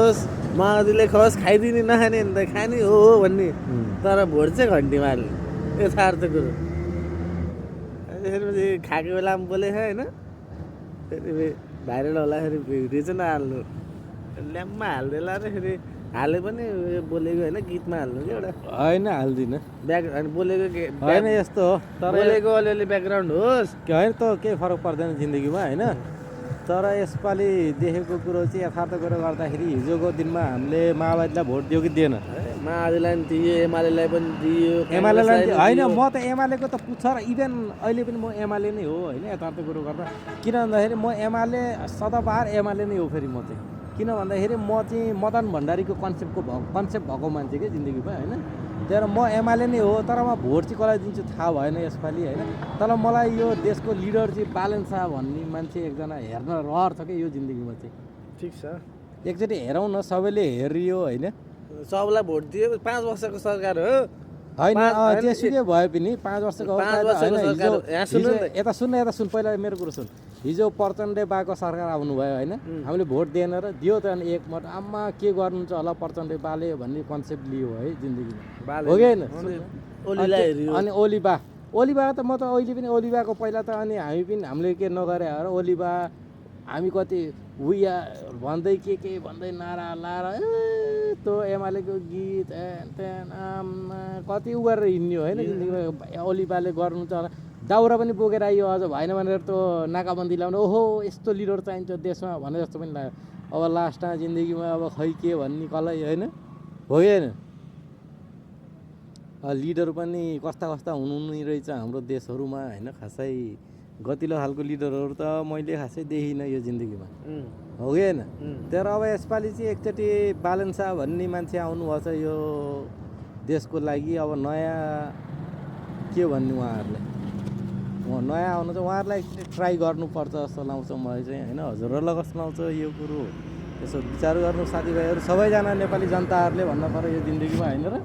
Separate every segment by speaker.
Speaker 1: होस् माओवादीले खोस् खाइदिने नखाने भने त खाने हो भन्ने तर भोट चाहिँ घन्टीमा हाल्ने यथार्थ कुरो त्यसरी खाएको बेलामा बोलेको होइन फेरि भाइरल होला फेरि भिडियो चाहिँ नहाल्नु ल्याम्पमा हालिदिएला र फेरि हाले पनि बोलेको होइन गीतमा हाल्नु कि एउटा
Speaker 2: होइन हाल्दिनँ
Speaker 1: अनि बोलेको
Speaker 2: होइन यस्तो हो तर
Speaker 1: बोलेको अलिअलि ब्याकग्राउन्ड होस्
Speaker 2: होइन त केही फरक पर्दैन जिन्दगीमा होइन तर यसपालि देखेको कुरो चाहिँ यथार्थ कुरो गर्दाखेरि हिजोको दिनमा हामीले माओवादीलाई भोट दियो कि दिएन
Speaker 1: माओवादीलाई पनि दियो एमालेलाई पनि दियो
Speaker 2: एमालेलाई होइन म त एमालेको त पुच्छ र इभेन अहिले पनि म एमाले नै हो होइन यथार्थ कुरो गर्दा किन भन्दाखेरि म एमाले सदाबहार एमाले नै हो फेरि म चाहिँ किन भन्दाखेरि म चाहिँ मदन भण्डारीको कन्सेप्ट भएको मान्छे क्या जिन्दगीमा होइन तर म एमाले नै हो तर म भोट चाहिँ कसलाई दिन्छु थाहा भएन यसपालि होइन तर मलाई यो देशको लिडर चाहिँ बालन शाह भन्ने मान्छे एकजना हेर्न रहर छ क्या यो जिन्दगीमा चाहिँ
Speaker 1: ठिक छ
Speaker 2: एकचोटि हेरौँ न सबैले हेरियो होइन
Speaker 1: सबलाई भोट दियो 5 वर्षको सरकार हो
Speaker 2: होइन त्यसुकै भए पनि 5 वर्षको यता सुन पहिला मेरो कुरो सुन हिजो प्रचण्ड बाको सरकार आउनुभयो होइन हामीले भोट दिएन र दियो त अनि एकमत आम्मा के गर्नुहुन्छ होला प्रचण्ड बाले भन्ने कन्सेप्ट लियो है जिन्दगीमा हो कि होइन अनि ओलीबा त म त अहिले पनि ओलीबाको पहिला त अनि हामीले के नगरे हो र ओलीबा हामी कति उया भन्दै के भन्दै नारा लाएर त्यो एमालेको गीत त्यहाँ कति उ गरेर हिँड्यो होइन जिन्दगीमा ओलीबाले गर्नु छ दाउरा पनि बोकेर आइयो अझ भएन भनेर त्यो नाकाबन्दी ल्याउनु ओहो यस्तो लिडर चाहिन्छ देशमा भने जस्तो पनि लाग्यो अब लास्टमा जिन्दगीमा अब खै के भन्ने कसलाई होइन हो कि होइन लिडर पनि कस्ता हुनु नि रहेछ हाम्रो देशहरूमा होइन खासै गतिलो खालको लिडरहरू त मैले खासै देखिनँ यो जिन्दगीमा हो कि होइन तर अब यसपालि चाहिँ एकचोटि बालन शाह भन्ने मान्छे आउनुभएको छ यो देशको लागि अब नयाँ के भन्ने उहाँहरूलाई नयाँ आउनु चाहिँ उहाँहरूलाई एकचोटि ट्राई गर्नुपर्छ जस्तो लाउँछ मलाई चाहिँ होइन हजुरहरूलाई कस्तो लाउँछ यो कुरो त्यसो विचार गर्नु साथीभाइहरू सबैजना नेपाली जनताहरूले भन्नु पर्यो यो जिन्दगीमा होइन र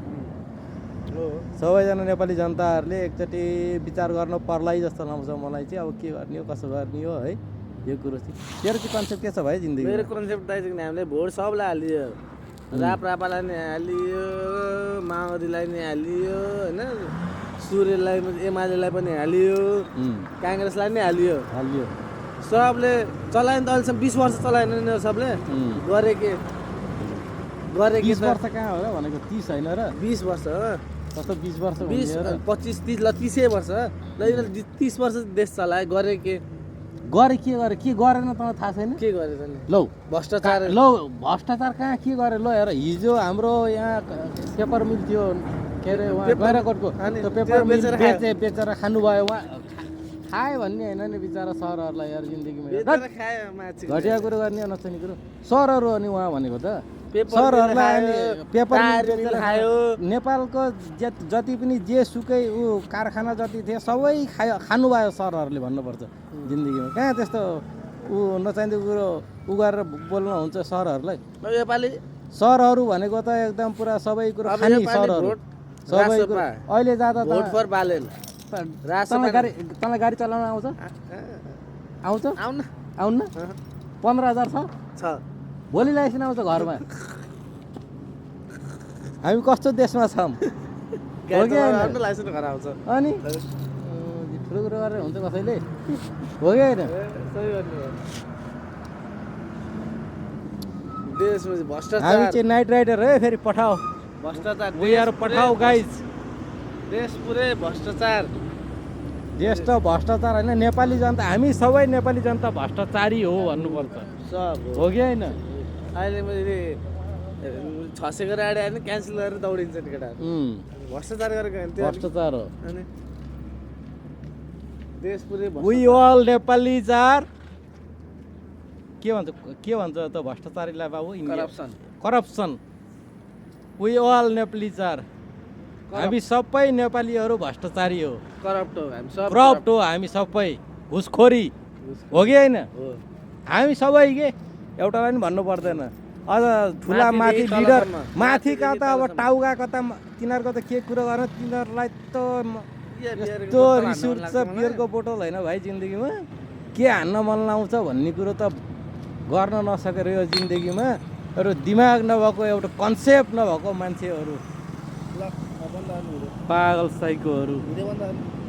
Speaker 2: सबैजना नेपाली जनताहरूले एकचोटि विचार गर्नु पर्ला जस्तो लाउँछ मलाई चाहिँ अब के गर्ने हो कसो गर्ने हो है यो कुरो चाहिँ तेरो चाहिँ कन्सेप्ट के छ भाइ जिन्दगी
Speaker 1: मेरो कन्सेप्ट त हामीले भोट सबलाई हालियो रापालाई नि हालियो माओवादीलाई नि हालियो होइन सूर्यलाई एमालेलाई पनि हालियो काङ्ग्रेसलाई नि हालियो सबले चलायो नि त अहिलेसम्म 20 वर्ष चलाएन नि सबले गरे के
Speaker 2: 20 वर्ष कहाँ हो र भनेको 30 होइन र
Speaker 1: 20 वर्ष हो
Speaker 2: कस्तो 20 वर्ष
Speaker 1: 20 25 30 ल 30 वर्ष ल 30 वर्ष देश चलाए गरे के गरेन तँलाई थाहा छैन के गरेर नि
Speaker 2: लौ
Speaker 1: भ्रष्टाचार
Speaker 2: कहाँ के गरे ल हेर हिजो हाम्रो यहाँ पेपर मिल थियो के अरे उहाँ गैराकोटको त्यो पेपर मिल बेचेर खानुभयो उहाँ खायो भन्ने होइन नि बिचरा सरहरूलाई यार जिन्दगीमा घटिया कुरो गर्ने नचाहिने कुरो सरहरू हो नि उहाँ भनेको त सरहरूलाई पेपर खायो नेपालको जति पनि जे सुकै ऊ कारखाना जति थियो सबै खानुभयो सरहरूले भन्नुपर्छ जिन्दगीमा कहाँ त्यस्तो ऊ नचाहिँदो कुरो उ गरेर बोल्नु हुन्छ सरहरूलाई
Speaker 1: नेपाली
Speaker 2: सरहरू भनेको त एकदम पुरा सबै कुरो खाने सरहरू सबै कुरो अहिले जाँदा
Speaker 1: भोट फर बालेन
Speaker 2: तँलाई गाडी चलाउन आउँछ आउन 15,000 छ भोलि लाइसेन्स आउँछ घरमा हामी कस्तो देशमा छौँ अनि ठुलो कुरो गरेर हुन्छ कसैले हो कि होइन हामी चाहिँ नाइट राइडर है फेरि पठाऊ भ्रष्टाचार पठाऊ गाइज
Speaker 1: देश पुरै भ्रष्टाचार
Speaker 2: देश त भ्रष्टाचार होइन नेपाली जनता हामी सबै नेपाली जनता भ्रष्टाचारी हो भन्नुपर्छ हो कि होइन
Speaker 1: अहिले मैले 600 गरेर आडे होइन क्यान्सल गरेर दौडिन्छ केटाहरू भ्रष्टाचार गरेको
Speaker 2: भ्रष्टाचार हो
Speaker 1: अनि देश पुरै
Speaker 2: वी अल नेपालीज आर के भन्छ त भ्रष्टाचारीलाई बाबु corruption we all Nepalese are हामी सबै नेपालीहरू भ्रष्टाचारी हो करप्ट हो हामी सबै घुसखोरी हो कि होइन हामी सबै के एउटालाई पनि भन्नु पर्दैन अझ ठुला माथि लिडर माथिका त अब टाउकाको त तिनीहरूको त के कुरो गर्न तिनीहरूलाई त यस्तो रिस उठ्छ बियरको बोतल होइन भाइ जिन्दगीमा के हान्न मन लाउँछ भन्ने कुरो त गर्न नसकेर यो जिन्दगीमा दिमाग नभएको एउटा कन्सेप्ट नभएको मान्छेहरू
Speaker 1: ल बन्द गर्नु
Speaker 2: पागल साइकोहरू
Speaker 1: भिडियो बन्द गर्नु